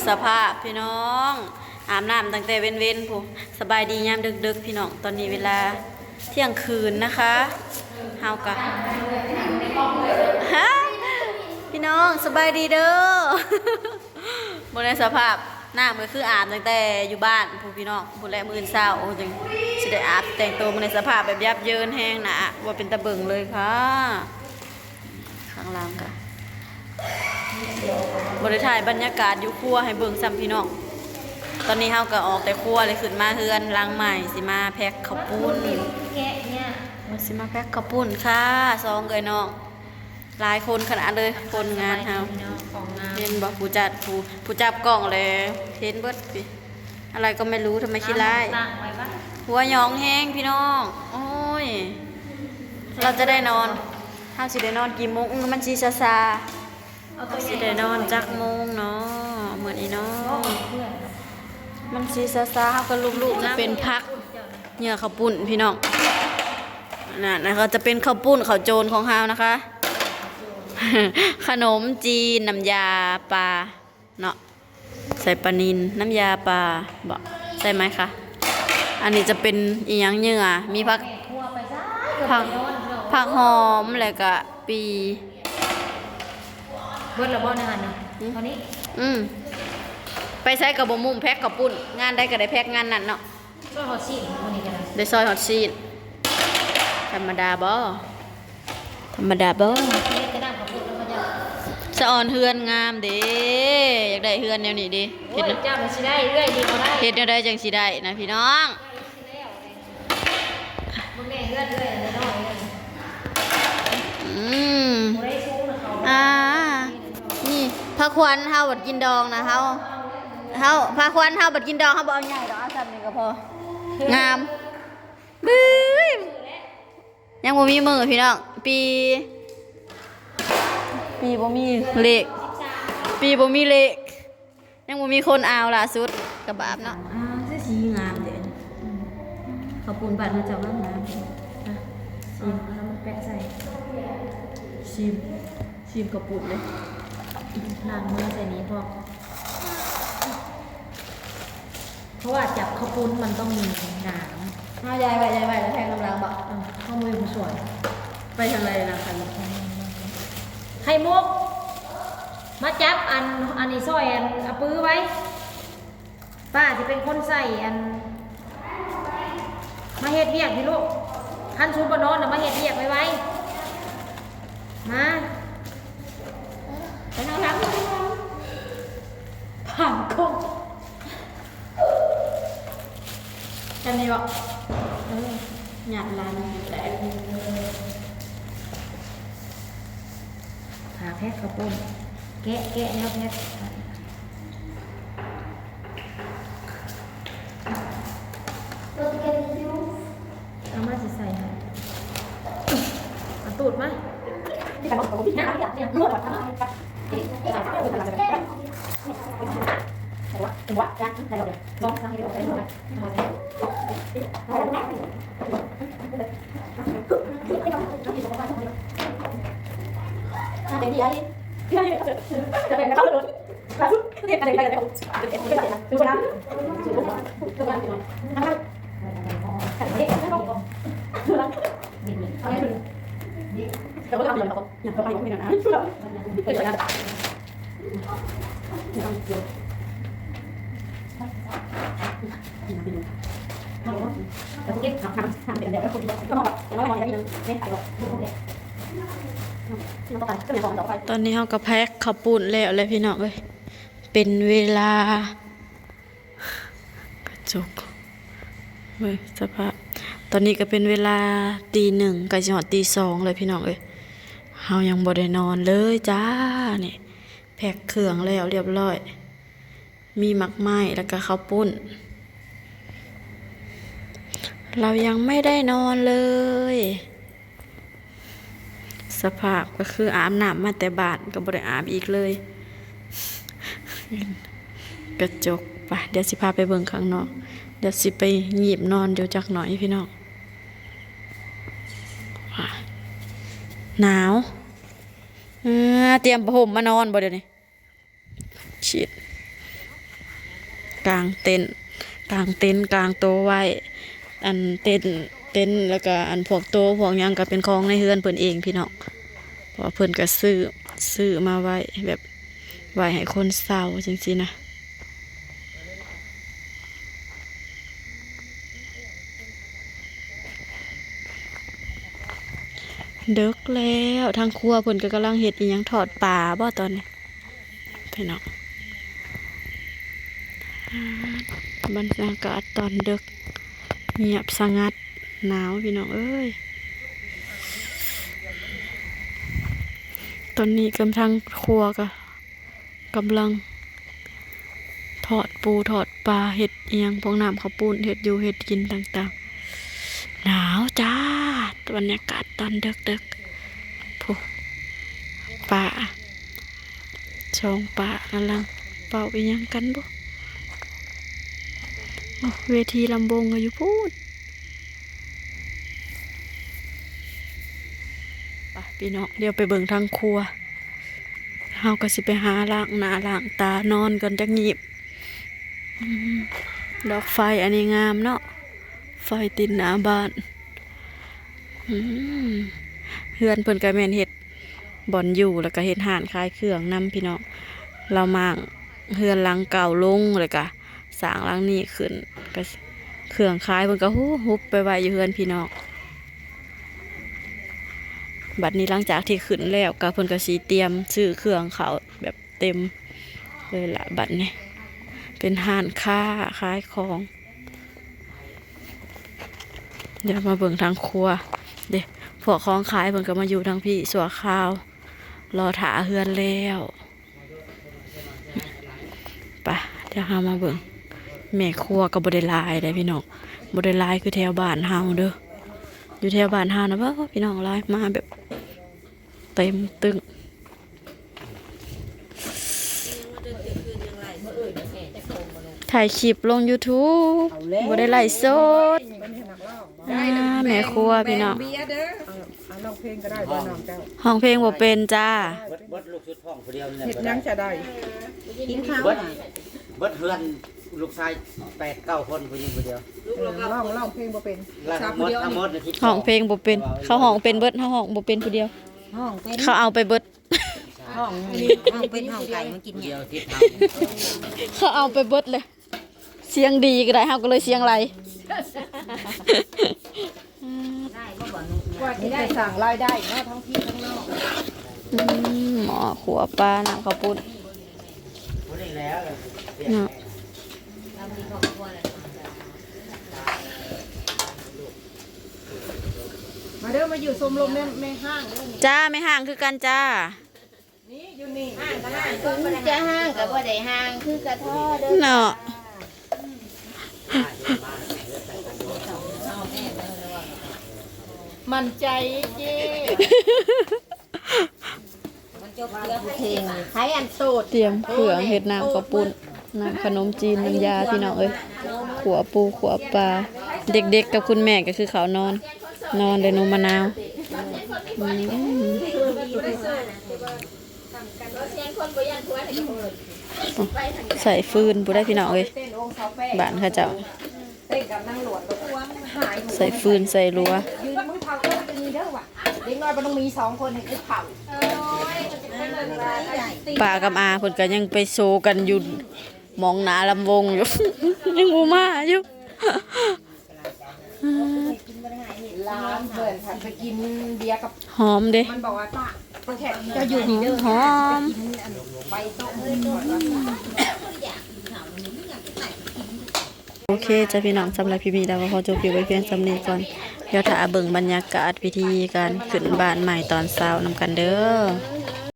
ສະພາບພີ່ນ້ອງ ອາບນ້ຳຕັ້ງແຕ່ເວັນໆພຸ້ນ. ສະບາຍດີຍາມດຶກໆພີ່ນ້ອງ ຕອນນີ້ເວລາທ່ຽງຄືນນະຄະ. ເຮົາກະ ຮະ ພີ່ນ້ອງສະບາຍດີເດີ. ເບິ່ງໃນສະພາບ ນ້ຳກໍຄືອາບຕັ້ງແຕ່ຢູ່ບ້ານພຸ້ນພີ່ນ້ອງ ພຸ້ນແຫຼະ ມື້ອື່ນເຊົ້າຈັ່ງຊິໄດ້ອາບແຕ່ງໂຕ. ເບິ່ງໃນສະພາບແບບຫຍາບເຢິນແຮງນະ ບໍ່ເປັນຕາເບິ່ງເລີຍຄ່ະ. ຂ້າງຫຼັງກະບໍ່ໄດ້ຖ່າຍບັນຍາກາດຢູ່ຄົວໃຫ້ເບິ່ງຊ້ຳພີ່ນ້ອງ. ຕອນນີ້ເຮົາກໍອອກແຕ່ຄົວເລີຍ ຂຶ້ນມາເຮືອນຫຼັງໃໝ່ ຊິມາແພັກເຂົ້າປຸ້ນ ແກະເນຍ ຊິມາແພັກເຂົ້າປຸ້ນຄ່ະ ສອງເອື້ອຍນ້ອງ. ຫຼາຍຄົນຂະໜາດເລີຍ ຄົນງານເຮົາ. ເຫັນບໍ່ ຜູ້ຈັດ ຜູ້ ຜູ້ຈັບກ້ອງແຫຼະ ເຫັນເບິດ. ອາໄລກໍໄມ່ຮູ້ ທຳໄມຂີ້ຮ້າຍ ຫົວຫຍອງແຮງພີ່ນ້ອງ. ໂອ້ຍ ເຮົາຈະໄດ້ນອນ ເຮົາຊິໄດ້ນອນກີ່ໂມງ? ອື ມັນຊິຊາໆ ເຮົາຊິໄດ້ນອນຈັກໂມງເນາະມື້ນີ້ເນາະ? ມັນຊິຊາໆ ເຮົາກໍລຸກໆ ຈະເປັນຜັກ ເຫຍື່ອເຂົ້າປຸ້ນພີ່ນ້ອງ. ນັ້ນນະ ກໍຈະເປັນເຂົ້າປຸ້ນເຂົ້າໂຈນຂອງເຮົານະຄະ. ຂະໜົມຈີນ ນ້ຳຢາປາເນາະ ໃສ່ປານິນ ນ້ຳຢາປາບໍ ໃສ່ໄໝຄະ? ອັນນີ້ຈະເປັນອີ່ຫຍັງ ເຫຍື່ອ ມີຜັກ ຜັກ ຜັກຫອມ ແລ້ວກະປີ. ເບິດແລ້ວບໍ່ໃນຫັ້ນນະ? ອືມ ເທົ່ານີ້? ອືມ ໄປໃສກໍບໍ່ມຸ້ງ ແພັກເຂົ້າປຸ້ນ ງານໃດກໍໄດ້ແພັກງານນັ້ນເນາະ. ຊອຍຮອດຊີ້ນມື້ນີ້ກໍໄດ້ ໄດ້ຊອຍຮອດຊີ້ນ. ທຳມະດາບໍ່? ທຳມະດາບໍ່? ເຮັດແຕ່ນ້ຳເຂົ້າປຸ້ນແລ້ວເຂົາເຈົ້າ. ສະອອນເຮືອນງາມເດ້ ຢາກໄດ້ເຮືອນແນວນີ້ເດ້. ໂອ້ຍ ເຮັດ ເຈົ້າມັນຊິໄດ້ເອື້ອຍນີ້ບໍ່ໄດ້ ເຮັດແນວໃດຈັ່ງຊິໄດ້ນະພີ່ນ້ອງ? ເບິ່ງແດ່ເຮືອນເອື້ອຍນ້ອຍໆ. ອືມ ບໍ່ໄດ້ສູງນະເຂົາ. ອ່າ ນີ້ ພາຂວັນເຮົາບັດກິນດອງນະ ເຮົາ ເຮົາ ພາຂວັນເຮົາບັດກິນດອງ ເຮົາບໍ່ເອົາໃຫຍ່ດອກ ເອົາສ່ຳນີ້ກໍພໍ ງາມ. ບຶ້ຍ ຍັງບໍ່ມີມື້ພີ່ນ້ອງ ປີ ປີບໍ່ມີເລກ ປີບໍ່ມີເລກ. ຍັງບໍ່ມີຄົນເອົາ ລ່າສຸດກະບາບເນາະ. ອ່າ ຄືສີງາມເດ້. ອືມ ເຂົ້າປຸ້ນບ້ານເຮົາເຈົ້າງາມໆ. ອ່ະ ຊີມ ເອົານ້ຳແປະໃສ່ ຊີມ ຊີມເຂົ້າປຸ້ນເດ້. ລ້າງມືໃສ່ນີ້ພ້ອມ ເພາະວ່າຈັບເຂົ້າປຸ້ນມັນຕ້ອງມີນ້ຳ. ເຮົາຢາຍໄວ້ ຢາຍໄວ້ ແລ້ວແທງນ້ຳຫຼັງບໍ? ເອີ ເຮົາບໍ່ມີຜູ້ຊ່ວຍ. ໄປທາງໃດນະ? ໄຂ່ມຸກ ມາຈັບອັນ ອັນນີ້ຊ່ອຍ ອັນ ອາປືໄວ້. ປ້າຊິເປັນຄົນໃສ່ອັນ ມາເຮັດວຽກພີ່ລູກ. ຄັນສູນບໍ່ນອນນະ ມາເຮັດວຽກໄວໆ. ມາ ໄປທາງຫຼັງ ໄປທາງຫຼັງ ຜ່ານກ້ອງ. ຈຳໄດ້ບໍ່? ເອີ ຍາດຫຼານແຕກ. ພາແພັກເຂົ້າປຸ້ນ ແກະ ແກະແນວແພັກ. ເອົາມາຊິໃສ່ໃຫ້ ເອົາຕູດມາ. ຕອນນີ້ເຮົາກໍແພັກເຂົ້າປຸ້ນແລ້ວແຫຼະພີ່ນ້ອງເອີຍ ເປັນເວລາ ກະຈົກ ເບິ່ງສະພາບ ຕອນນີ້ກະເປັນເວລາຕີໜຶ່ງ ໃກ້ຊິຮອດຕີສອງແລ້ວພີ່ນ້ອງເອີຍ ເຮົາຍັງບໍ່ໄດ້ນອນເລີຍຈ້າ. ນີ້ ແພັກເຄື່ອງແລ້ວລຽບລ້ອຍ ມີໝາກໄມ້ ແລ້ວກະເຂົ້າປຸ້ນ ເຮົາຍັງບໍ່ໄດ້ນອນເລີຍ. ສະພາບກໍຄືອາບນ້ຳມາແຕ່ບ້ານກໍບໍ່ໄດ້ອາບອີກເລີຍ ກະຈົກ. ໄປ ດຽວຊິພາໄປເບິ່ງຂ້າງນອກ ດຽວຊິໄປຫຍິບນອນຢູ່ຈັກໜ້ອຍພີ່ນ້ອງ. ໜາວ ເອີ ຕຽມຜ້າຫົ່ມມານອນບໍ່ດຽວນີ້? ຊິດ ກາງເຕັນ ກາງເຕັນ ກາງໂຕໄວ້ ອັນເຕັນ ເຕັນ ແລ້ວກະອັນພວກໂຕພວກຫຍັງກະເປັນຂອງໃນເຮືອນເພິ່ນເອງພີ່ນ້ອງ ເພາະວ່າເພິ່ນກະຊື້ ຊື້ມາໄວ້ແບບ ໄວ້ໃຫ້ຄົນເຊົ່າຈັ່ງຊີ້ນະ. ເດິກແລ້ວ ທາງຄົວເພິ່ນກໍກຳລັງເຮັດອີ່ຫຍັງ ທອດປາບໍຕອນນີ້ພີ່ນ້ອງ. ບັນຍາກາດຕອນເດິກ ງຽບສະຫງັດ ໜາວພີ່ນ້ອງເອີຍ. ຕອນນີ້ກຳ ທາງຄົວກໍ ກຳລັງທອດປູທອດປາ ເຮັດອີ່ຫຍັງພວກ ນ້ຳເຂົ້າປຸ້ນ ເຮັດຢູ່ເຮັດກິນຕ່າງໆ. ໜາວຈ້າດ ບັນຍາກາດຕອນເດິກໆ ພຸ້ນ ປາ ສອງປາກຳລັງເປົ່າອີ່ຫຍັງກັນບຸ. ໂອ້ ເວທີລຳວົງກໍຢູ່ພຸ້ນ. ໄປພີ່ນ້ອງ ດຽວໄປເບິ່ງທາງຄົວ. ເຮົາກໍຊິໄປຫາລ້າງໜ້າລ້າງຕາ ນອນກ່ອນຈັກງີບ. ອືມ ດອກໄຟອັນນີ້ງາມເນາະ ໄຟຕິດໜ້າບ້ານ. ອືມ ເຮືອນເພິ່ນກໍແມ່ນເຮັດບ່ອນຢູ່ ແລ້ວກໍເຮັດຮ້ານຂາຍເຄື່ອງນຳພີ່ນ້ອງ. ລາວມ້າງເຮືອນຫຼັງເກົ່າລົງ ແລ້ວກໍ ສ້າງຫຼັງນີ້ຂຶ້ນ ກໍເຄື່ອງຂາຍເພິ່ນກໍຫຸບໄປໄວ້ຢູ່ເຮືອນພີ່ນ້ອງ. ບັດນີ້ຫຼັງຈາກທີ່ຂຶ້ນແລ້ວກໍເພິ່ນກໍຊິຕຽມຊື້ເຄື່ອງເຂົ້າແບບເຕັມເລີຍລະ. ບັດນີ້ເປັນຮ້ານຄ້າຂາຍຂອງ. ດຽວມາເບິ່ງທາງຄົວເດ້ ພວກຂອງຂາຍເພິ່ນກໍມາຢູ່ທາງພີ້ຊົ່ວຄາວ ລໍຖ້າເຮືອນແລ້ວ. ໄປ ດຽວເຮົາມາເບິ່ງ ແມ່ຄົວກໍບໍ່ໄດ້ຫຼາຍເດ້ພີ່ນ້ອງ ບໍ່ໄດ້ຫຼາຍຄືແຖວບ້ານເຮົາເດີ. ຢູ່ແຖວບ້ານເຮົານະ ເບິ່ງພີ່ນ້ອງ ຫຼາຍ ມາແບບເຕັມຕຶ້ງ. ຖ່າຍຄລິບລົງຢູທູບ ບໍ່ໄດ້ໄລຟ໌ສົດ. ອ່າ ແມ່ຄົວພີ່ນ້ອງ ເອົາ ເອົາຮ້ອງເພງກໍໄດ້ ບໍ່ນ້ອງເຈົ້າ ຮ້ອງເພງບໍ່ເປັນຈ້າ. ເບິດ ເບິດລູກສຸດທ້ອງຜູ້ດຽວນີ້ແຫຼະ ເຮັດຫຍັງຈະໄດ້ ກິນເຂົ້າ ເບິດ ເບິດເຮືອນລູກຊາຍແປດເກົ້າຄົນ ຜູ້ຍິງຜູ້ດຽວ. ເອີ ຮ້ອງ ຮ້ອງເພງບໍ່ເປັນ ລະທັງໝົດ ທັງໝົດນະ ສິບສອງ ຮ້ອງເພງບໍ່ເປັນ ເຂົາຮ້ອງເປັນເບິດ ເຮົາຮ້ອງບໍ່ເປັນຜູ້ດຽວ. ຮ້ອງເປັນ ເຂົາເອົາໄປເບິດ ຮ້ອງ ຮ້ອງເປັນ ຮ້ອງໄກ່ມາກິນຫຍ້າ ເຂົາເອົາໄປເບິດເລີຍ. ສຽງດີກໍໄດ້ ເຮົາກໍເລີຍສຽງໄຫຼ. ກວ່າຊິໄດ້ສ້າງລາຍໄດ້ເນາະ ທັງພີ້ທັງນ້ອງ. ອືມ ໝໍ້ຂົ້ວປາ ນ້ຳເຂົ້າປຸ້ນເນາະ. ມາເດີ ມາຢູ່ຊົມລົມແມ່ ແມ່ຮ້າງເດີ. ຈ້າ ແມ່ຮ້າງຄືກັນຈ້າ. ນີ້ຢູ່ນີ້ ຮ້າງກໍຮ້າງ ເຖິງຈະຮ້າງກໍບໍ່ໄດ້ຮ້າງຄືກະທໍ້ເດີເນາະ. ໝັ້ນໃຈເຈ້ ເພງ ໃຜອັນໂຕດ ຕຽມເຄື່ອງເຮັດນ້ຳເຂົ້າປຸ້ນ ນ້ຳຂະໜົມຈີນ ນ້ຳຢາ ພີ່ນ້ອງເອີຍ. ຂົ້ວປູຂົ້ວປາ ເດັກໆກັບຄຸນແມ່ກໍຄືເຂົານອນ ນອນເດ້ ໜູມະນາວ. ອືມ ໃສ່ຟືນພຸ້ນໃດ໋ພີ່ນ້ອງເອີຍ ບ້ານເຂົາເຈົ້າ ໃສ່ຟືນໃສ່ລົວ. ປ້າກັບອາເພິ່ນກໍຍັງໄປໂຊກັນຢູ່ໝ່ອງໜ້າລຳວົງຢູ່ ຍັງບໍ່ມາຢູ່. ຫຼານເພິ່ນໄປກິນເບຍກັບ ຫອມເດ້ ມັນບອກວ່າ ຕາ ຕາແຂກຈະຢູ່ນີ້ເດີ ຫອມ ຫອມ ໄປໂຕະ ໂອເຄຈ້າພີ່ນ້ອງ ສຳລັບຄລິບນີ້ ດາວກໍຂໍຈົບຄລິບໄວ້ພຽງສ່ຳນີ້ກ່ອນ. ດຽວຖ້າເບິ່ງບັນຍາກາດພິທີການຂຶ້ນບ້ານໃໝ່ຕອນເຊົ້ານຳກັນເດີ.